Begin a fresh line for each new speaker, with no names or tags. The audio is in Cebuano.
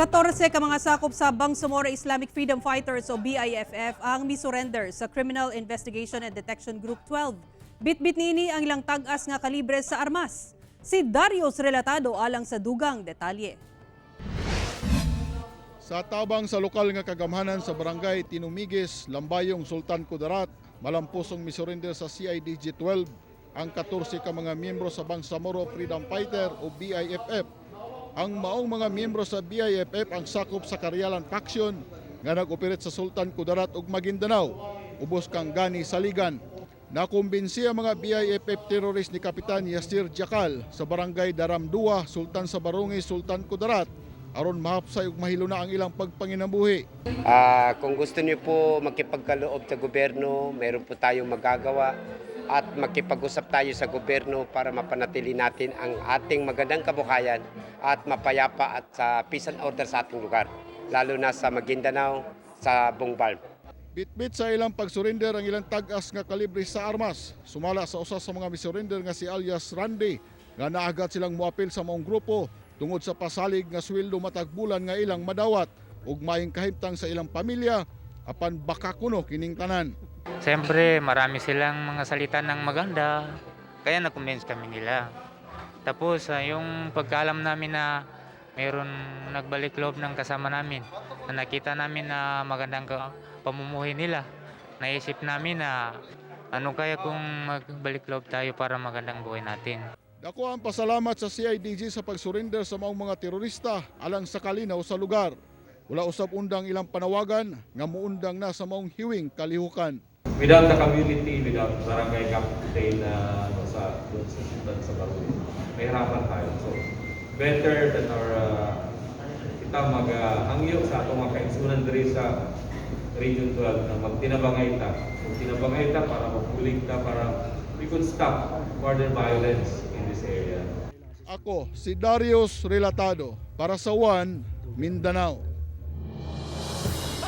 14 ka mga sakop sa Bangsamoro Islamic Freedom Fighters o BIFF ang misurrender sa Criminal Investigation and Detection Group 12. Bitbit niini ang ilang tag-as nga kalibre sa armas. Si Darius Relatado alang sa dugang detalye.
Sa tabang sa lokal nga kagamhanan sa barangay Tinumigis, Lambayong, Sultan Kudarat, malamposong misurrender sa CIDG 12 ang 14 ka mga miyembro sa Bangsamoro Freedom Fighter o BIFF. Ang maong mga miyembro sa BIFF ang sakop sa Karyalan faction nga nag-operate sa Sultan Kudarat ug Maguindanao, ubos kang Gani Saligan. Nakumbinsi ang mga BIFF terrorist ni Kapitan Yasir Jakal sa barangay Daramdua, Sultan sa Barungi, Sultan Kudarat aron mahapsay ug mahiluna ang ilang pagpanginabuhi.
Kung gusto niyo po makipagkaloob sa gobyerno, meron po tayong magagawa at makipag-usap tayo sa gobyerno para mapanatili natin ang ating magandang kabuhayan at mapayapa at sa peace and order sa ating lugar, lalo na sa Maguindanao, sa buong BARMM.
Bitbit sa ilang pagsurrender ang ilang tag-as nga kalibre sa armas. Sumala sa usa sa mga misurrender nga si alias Randy nga naagat silang moapil sa maong grupo tungod sa pasalig nga sweldo matag bulan nga ilang madawat ug maayong kahimtang sa ilang pamilya, apan baka kuno kining tanan.
Siyempre, marami silang mga salita ng maganda. Kaya na-convince kami nila. Tapos, yung pagkaalam namin na meron nagbalik loob ng kasama namin, na nakita namin na magandang pamumuhay nila, naisip namin na ano kaya kung magbalik loob tayo para magandang buhay natin.
Dako ang pasalamat sa CIDG sa pagsurrender sa maong mga terorista alang sa kalinaw sa lugar. Wala usab undang ilang panawagan nga muundang na sa maong hiwing kalihukan.
Without the community, without barangay captain na ano, sa doon sa Sultan sa Barungi, mahirapan tayo. So, better that our kita mag-hangyo sa atong mga kaigsunan diri sa Region 12 na magtinabangay ta. Magtinabangay ta para mabulig ta, para we could stop further violence in this area.
Ako si Darius Relatado para sa One Mindanao.